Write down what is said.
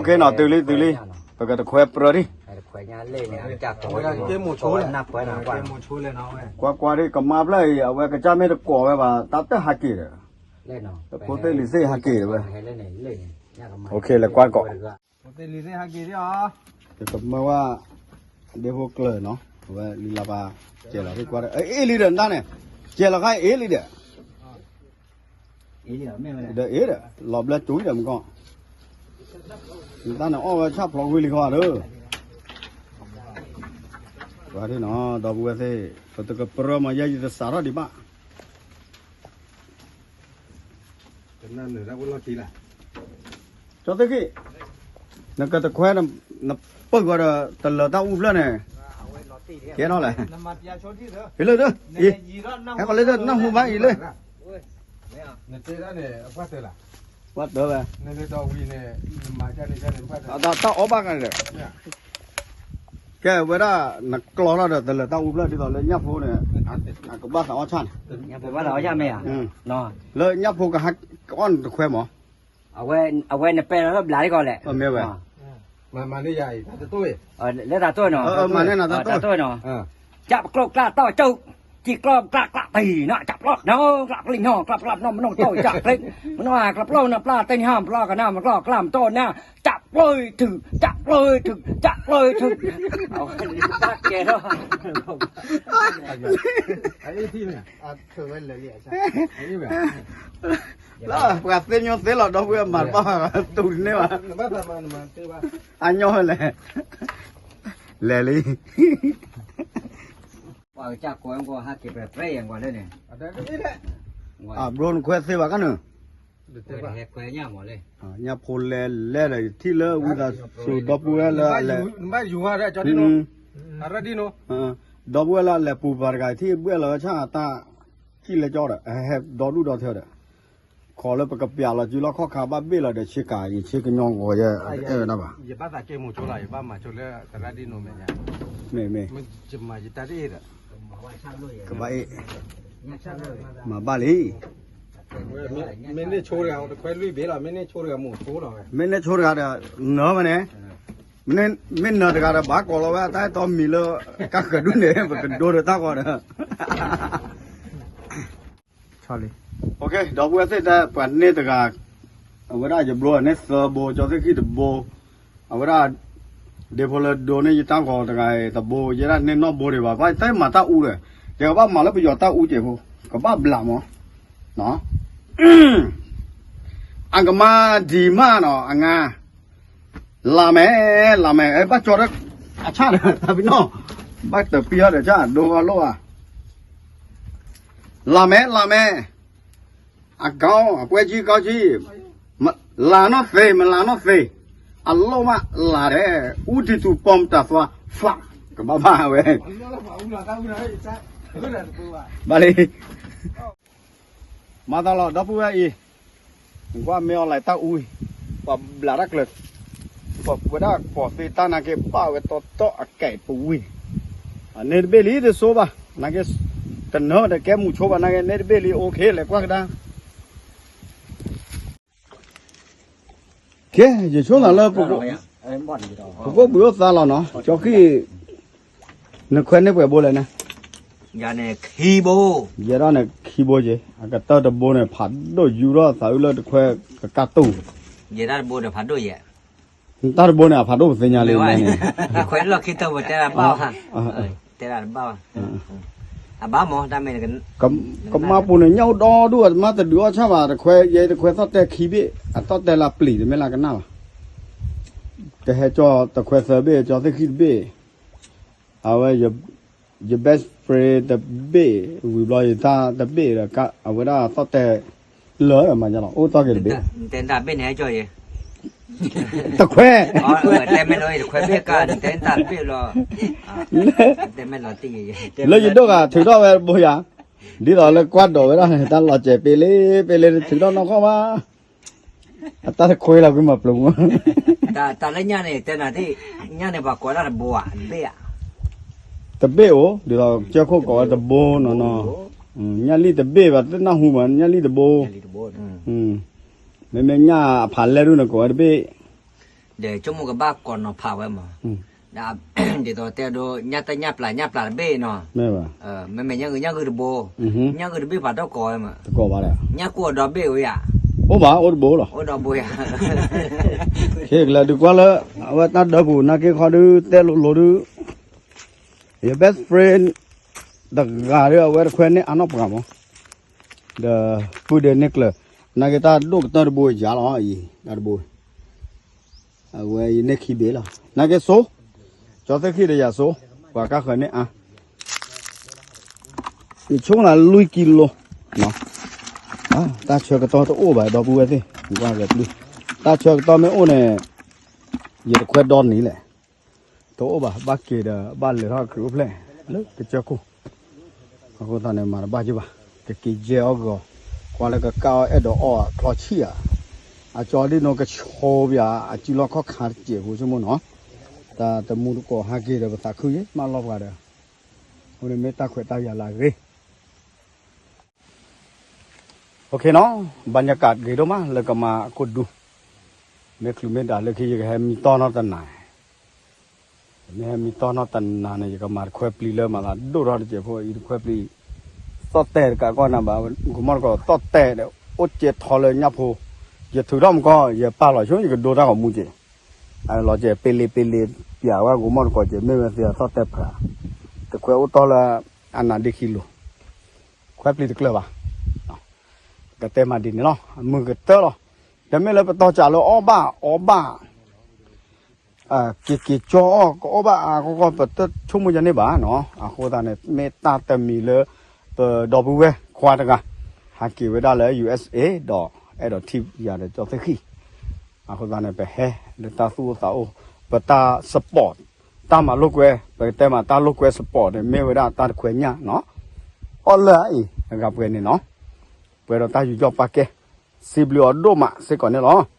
ကဲနီၤ တုၤလံ တုၤလံ, ပကတခွဲပြၢဒံး, ကဲမုၢ်ဆိလဲၣ်, ကွၢ်ကွၢ်ဒံး ကမါဖျၢၣ်အံၤ အဝဲကစၢ်မ့ၢ်တကိးဝဲဘၣ် တၢ်တဟးက့ၤဒီး, ဖိသ့ၣ်လံၤသ့ၣ်ဟးက့ၤဝဲ, လဲၤကွၢ်ကီး, ကမၢဝဲ, ဒ့ဖိကျၢၤနီၤ အဝဲလံၤလၤပာ်, ကဲလီၤကွၢ်ဒီး အ့ၣ်လံဒီးနတၢ်န့ၣ်, ကဲလီၤခါအ့ၣ်လံဒီး ဒီးအ့ၣ်ဒီး လီၤဘျၢတူၢ်ဒီးမကီၢ်, နတၢ်န့ၣ်အီၣ်ဝဲဆၣ်ဖျိးဝံၤလံခီဒီး, ကွၢ်ဒံးနီၤ ဒီပုၢ်ဝဲၢ်သ့ၣ်, ပတကပြၢမၤယဲယတစးထီၣ်ဒံးဘၣ်, ကၠီသ့ၣ်ခံ, နကတခွဲ, နပၢၢ်ဃီဒီး တလၢၤတၢ်အူဖျၢၣ်န့ၣ်, ကဲထီၣ်လဲၣ်, ဟဲလၢ, ဟဲကီးလၢနၢ်ဟူဘၣ်အံၤလၢ, ပှၢ်တၢ်ဝဲ, တၢ်အီၣ်ဘၣ်ကဒီး, ကဲဝဲဒၣ် နကျီထီၣ်ဒီး တလၢၤတၢ်အူဖျၢၣ်ဒ်သိးလၢညၣ်ဖိန့ၣ်, အကဘၣ်သးအီၣ်ဆၣ်န့ၣ်, ဘၣ်သးအီၣ်ဆၣ်မ့ၢ်ဧါ, လၢညၣ်ဖိကဟးကအီၣ်နတခွဲမး, အဝဲနပဲာ်လီၤလၢဘျးဒ်ကီးလဲၣ်, မ့ၢ်ဝဲ, လၢတၢ်တိၢ်နီၤ, တၢ်တိၢ်နီၤ, ကၠၣ်ပကျိၣ်ကျၣ်တီၢ်ကၠိ, ကၠံကျီၣ်ကျၣ်ကျၣ်တံၢ်နီၤ, ကၠၣ်ပျီနီၤ ကျၣ်ပျီနီၤ ကျၣ်ပျီနီၤ မနီၣ်တီၢ်ကၠၣ်ကျ့, မနီၣ်ကျၣ်ပျီနီၤ ပျၢ်တန့ၢ်ဟါ ပျီကနၣ် မကျီၣ်ကျၣ်မတီၢ်နၢ်, ကၠၣ်ပျီထုး ကၠၣ်ပျီထုး ကၠၣ်ပျီထုး, ကဲလီၤ, လၢပှၤသ့ညီသ့လီၤ ဒီပုၢ်ဝဲၢ်မၤတဘၣ်ဘၣ် တူၢ်တန့ၢ်ဘၣ်, အညီလဲၣ်, လဲၤလံ, ပှၤကစၢ်ကိးဟဲက့ၤပြဲပြဲယဲၢ်ကွၢ်လၢန့ၣ်, အဘျိနခွဲသ့ဘၣ်ကန့ၣ်, ညၣ်ဖိလဲၤလဲၤဒီး ယထံၣ်လၢဝံသးစူၤ ဒီပုၢ်ဝဲၢ်လၢအလဲၤ, ဒီပုၢ်ဝဲၢ်လၢအလဲၤပူၤပှၤတဂၤ ယထံၣ်ဘှဲၣ်လီၤဝဲဆၣ်အတၢ်, ခံလဲကၠီဒီး ဟဲဒီဒူၣ်ဒီထၢဒီး, ခိးလၢပကပျးလီၤစုလီၢ်ခီၣ်ခါ ဘၣ်ဘ့ၣ်လီၤဒီးဆ့ကၤ ယဆ့ကညီဂီၤယဲအဲၣ်ဝဲဒၣ်ဘၣ်, ယဘၣ်သးကဲမိၤဆိလီၤ ယဘၣ်မၤဆိလၢသရၣ်ဒ်နိၣ်မဲာ်ညါ, မ့ၢ်မ့ၢ်, ယမၤယတၢ်တအ့ၣ်ဒီး, ကဘၣ်အ့ၣ်, မၤဘၣ်လံ, မ့ၢ်န့ၢ်ဆိတဂၤ တခွဲလွံၢ်ဘ့ၣ်လီၤ မ့ၢ်န့ၢ်ဆိတဂၤမိၤဆိလီၤ, မ့ၢ်န့ၢ်ဆိတဂၤဒီး နၢၤဝဲန့ၣ်, မ့ၢ်နၢၤတဂၤဒီး ဘၣ်ကိးလီၤဝဲအတၢ်အဲၣ်တီမံၤလၢ ကၢ်ဃဲၤဒူၣ်န့ၣ် ပကဒိဒီးတၢ်ဂီၤဒီး ဒီပုၢ်ဝဲၢ်သ့ၣ်တဲ ပှၤန့ၢ်တဂၤ, အဝဲဒၣ်ယဘျိန့ၢ်သၢဘိ ကၠီသ့ၣ်ခံတဘိ, အဝဲဒၣ် ဒ့ဖိလၢဒိန့ၢ်ယတၢ်ဂီၤတဂၤအံၤတဘိ ယဲဒၣ်န့ၢ်နီၣ်ဘိဒံးဘၣ် ဘၣ်တဲမၤတၢ်အူဒီး, ယကဘၣ်မၤလၢပယီၤတၢ်အူက့ၤဖိ, ကဘၣ်ဘျးမး, အကမၤဒံးမးနီၤ အငါ လၢမဲာ်, လၢမဲာ်, ဘၣ်ကၠီဒီး အဆၣ်ဒီး တၢ်ပနီၣ်, ဘၣ်တပံဟီဒီးဆၣ် ဒိအလိၣ်ဧါ, လၢမဲာ်, လၢမဲာ်, အကောင်း, အပွဲကြီးကောင်းကြီး, မလၤနီၢ်သ့, မလၤနီၢ်သ့, အလိၣ်မးလၤဒဲး, ဦးတည်သူပုန်တၢ်သွါ, ဖျါ, ကဘၣ်ဘၣ်ဝဲ, ဘၣ်လံ မၤသးလီၤ ဒီပုၢ်ဝဲၢ်အံၤ, ကွၢ်မ့ၢ်အီၤလဲၤတၢ်အူအံၤ, ပှၤဘျးတၢ်ကျၢၤ, ပှၤဝဲဒၣ်ပိာ်သ့တၢ်နာ်က့ ဘၣ်ဝဲတီတီအကဲးပဝံၤ, န့ၢ်တဘ့ၣ်လံတစိဘၣ်, နာ်က့, တနၢၤဒီးကဲမုၢ်ဆိဘၣ်နာ်က့ န့ၢ်တဘ့ၣ်လံ OK လဲၤကွၢ်ကဒါ ကဲ ယဆိသးလၢ ပကိးဘုးအိၣ်သါလီၤနီၤ, ကၠီခံ, နခွဲန့ၢ်ပှဲၤဘိလဲၣ်န့ၣ်, ယၤန့ၣ်ခံဘိ, ယဲဒၣ်န့ၣ်ခံဘိက့ၤ, အကတၢၢ်တဘိန့ၣ် ဖးဒိၣ်ယူၤထီၣ်သးအုးလၢတခွဲကကၢ်တူၢ်, ယဲဒၣ်တဘိဒီးဖးဒိၣ်ယဲ, တၢ်တဘိန့ၣ် အဖးဒိၣ်ပသ့ၣ်ညါလံန့ၣ်, ခွဲလီၢ်ခံတၢ်ဘိတဲဒၣ်ဘၣ်, တဲဒၣ်တဘၣ်ဘၣ်, အဘၣ်မ့ၢ်တၢ်မ့ၢ် ကမၣ်ပူၤန့ၣ် ညၣ်အိၣ်ဒီဒူၣ် အတမၤတဒုးအီၣ်ဆၣ်ဘၣ်, တခွဲ ယဲတခွဲသီၣ်တဲခံဘ့ၣ်, အသီၣ်တဲလၢပျံၤတမ့ၢ်လၢကနၣ်ဘၣ်, ကဟဲကၠီတခွဲသၢဘ့ၣ် ကၠီသ့ၣ်ခံတဘ့ၣ်, အဝဲ ယ best friend တဘ့ၣ် ဝံၤဘျီယတၢ်တဘ့ၣ်ဒီး အဝဲဒၣ်သီၣ်တဲလၢာ်မၤညါလီၤ အိၣ်သီၣ်က့ၤတဘ့ၣ်, တဲတၢ်ဘ့ၣ်န့ၣ်ဟဲကၠီယဲ, တခွဲ, တဲမ့ၢ်လီၤတခွဲဘ့ၣ်ကါ တဲတၢ်ဘ့ၣ်လီၤ, တဲမ့ၢ်လီၤတံၢ်ယဲ, လၢယဒိၣ်ဂၤထုးထီၣ်ဝဲတဘိယၤ, ဒ်သိးလၢကွၢ်ဒိးဝဲဒၣ်န့ၣ် တၢ်လီၤစဲးပ့လ့ပ့လ့ထုးထီၣ်နီၢ်ခီၣ်ဘၣ်, အတၢ်တခွဲလီၤကွံာ်မၤပျိးမး, တၢ်လၢညၣ်န့ၣ် တဲနၤသ့ၣ်, ညၣ်န့ၣ်ပှၤကိးဒၣ်တဘိဧါ တဘ့ၣ်ဧါ, တဘ့ၣ်အိၣ် ဒ်သိးကစၢၢ်ခိၣ်ကိးဝဲတဘိနီၤနီၤ, ညၣ်လံၣ်တဘ့ၣ်ဘၣ် တနၢ်ဟူမး ညၣ်လံၣ်တဘိ, မ့မ့ၢ်ညၣ်အဖးလဲၢ်ဒူၣ်န့ၣ်ကိးဝဲတဘ့ၣ်, ဒီးဆိကမိၣ်ကဘၣ်ကိးနီၤဖးဝဲမး, ဒ်သိးတဲဒိ ညၣ်တၢ်ညၣ်ပျၢ်ညၣ်ပျၢ်တဘ့ၣ်နီၤ, မ့မ့ၢ်ညၣ်ဂုာ်ညၣ်ဂုာ်တဘိ, ညၣ်ဂုာ်တဘ့ၣ်ပှၤတကိးဝဲမး, ညၣ်ကိၢ်အဒီဘ့ၣ်ဝဲယၤ, အိၣ်ဘၣ်အိၣ်တဘိလီၤ, အိၣ်ဒီဘိယၤ, ကလဲၤဒုးကွၢ်လၢ အဝဲတၢ်ဒၢပူၤနာ်က့ခီဒု တဲလိၤလိၤဒု ယ best friend တဂၤဒီး အဝဲတခွဲန့ၢ်အါနီၢ်ပှၤမး, ဒီးပုၢ်ဒီးန့ၢ်ကျၢၤ, နာ်က့တၢ်ဒိၣ်ကတၢၢ်တဘိယၤလီၤအံၤ တၢ်တဘိ, အဝဲယန့ၢ်ခံဘ့ၣ်လီၤ နာ်က့ဆိ, ကၠီသ့ၣ်ဃံဒီးယၤဆိ, ပှၤကါဃၢၤန့ၢ်အါ, ယဆိကမိၣ်လၢလွံၢ်ကံလိ, တၢ်ဆၢကတီၢ်တအိၣ်ဘၣ်ဒီပုၢ်ဝဲၢ်သ့ၣ်, တၢ်ဆၢကတီၢ်မ့ၢ်အိၣ်န့ၣ်, ယတခွဲဒီနံၤလဲၣ် တအိၣ်ဘၣ် ဘၣ်က့ၤဒီး ဘၣ်လဲၤထီၣ်ခရံာ်အိၣ်ဖျဲၣ် လၢကစၢၢ်ခိၣ်, အဃိသတးန့ၣ် မၤတဘၣ်က့ၤဘၣ်, ကက့ၤယဲၢ်အီၣ်ဂီၤ, ကွၢ်လၢကကၣ်အီၣ်အဲၣ်ဒိးအီၣ်ချီဆံၣ်ဧါ, အကၠီဒ်နီၣ်ကဆိပၠး အစုလီၢ်ခီၣ်ခါတစဲးဖိဆိကမိၣ်နီၤ, တၢ်တမူတကိးဟးက့ၤဒီးပသးခုယဲၢ်မးလီၤပှၤဒီး, အဃိန့ၣ်မ့ၢ်တၢ်ခွဲးတၢ်ယာ်လၢအဂ့ၤ OK နီၤ, ဘၣ်ညါကးဂ့ၤဒိၣ်မးလၢကမၤအခိၣ်ဒူ, မ့ၢ်ချုးမ့ၢ်ဒၣ်လၢခံယကဟဲမံတီၢ်နီၢ်တနၤ, မ့ၢ်ဟဲမံတီၢ်နီၢ်တနၤန့ၣ် ယကမၤတခွဲပျံၤလၢမၤသးဒိၣ်ထီၣ်တစဲးဖိအံၤတခွဲပျံၤ, သီၣ်တဲာ်တကးကီၢ်နၤဘၣ်, ကမီၢ်တကိးသီၣ်တဲာ်ဒီး အိၣ်ကဲထီလၢညၣ်ဖိ, ယထုးထီၣ်မကီၢ် ယပာ်လီၤဆိယကဒိတၢ်ဂီၤမူက့ၤ, အလီၤကဲပ့လ့ပ့လ့ပၠးဝဲကမီၢ်တကိးက့ၤ မ့ၢ်ဝဲသ့ၣ်အသီၣ်တဲာ်ဖျး, တခွဲအိၣ်တီၢ်လၢ အနးဒ့ခံလိၤ ခွဲပျံၤတကျၢၤဘၣ်, ကတဲမးဒ်န့ၣ်လီၤ အမုာ်ကတၢၢ်လီၤ, တမ့ၢ်လၢပတီၢ်စးလၢအီၣ်ဘၣ်အီဘၣ်, က့ၤက့ၤကၠီအီၣ် ကအီၣ်ဘၣ်အါကီကီ ပတဆိကမိၣ်ယၤန့ၣ်ဘၣ်နီၤ, အဃိသတးန့ၣ် မ့ၢ်တၢ်တမံၤလၢ ပဒီပုၢ်ဝဲၢ်ခွါတဂၤ ဟးက့ၤဝဲဒၣ်လၢ ယူၣ်အ့ၣ်စ့ၣ် ဒီးအဲၣ်ဒိးထံၣ်ယၤဒီးကၠီသ့ၣ်ဃံ, အဃိသတးန့ၣ် ပဟဲလၢတၢ်သူၣ်အိၣ်သးအိၣ်, ပတၢ် support တၢ်မၤလိာ်ကွဲ ပကတဲမးတၢ်လိာ်ကွဲ support န့ၣ် မ့ၢ်ဝဲဒၣ်တၢ်တခွဲညၣ်နီၤ, အီၣ်လၢအအံၤ အဂၤပှဲၤန့ၣ်နီၤ, ပှဲၤဒီးတၢ်ယူးယီၣ်ပာ်ကဲ စံးဘျုးအီၤဒိၣ်မးစ့ၢ်ကီးန့ၣ်လီၤ.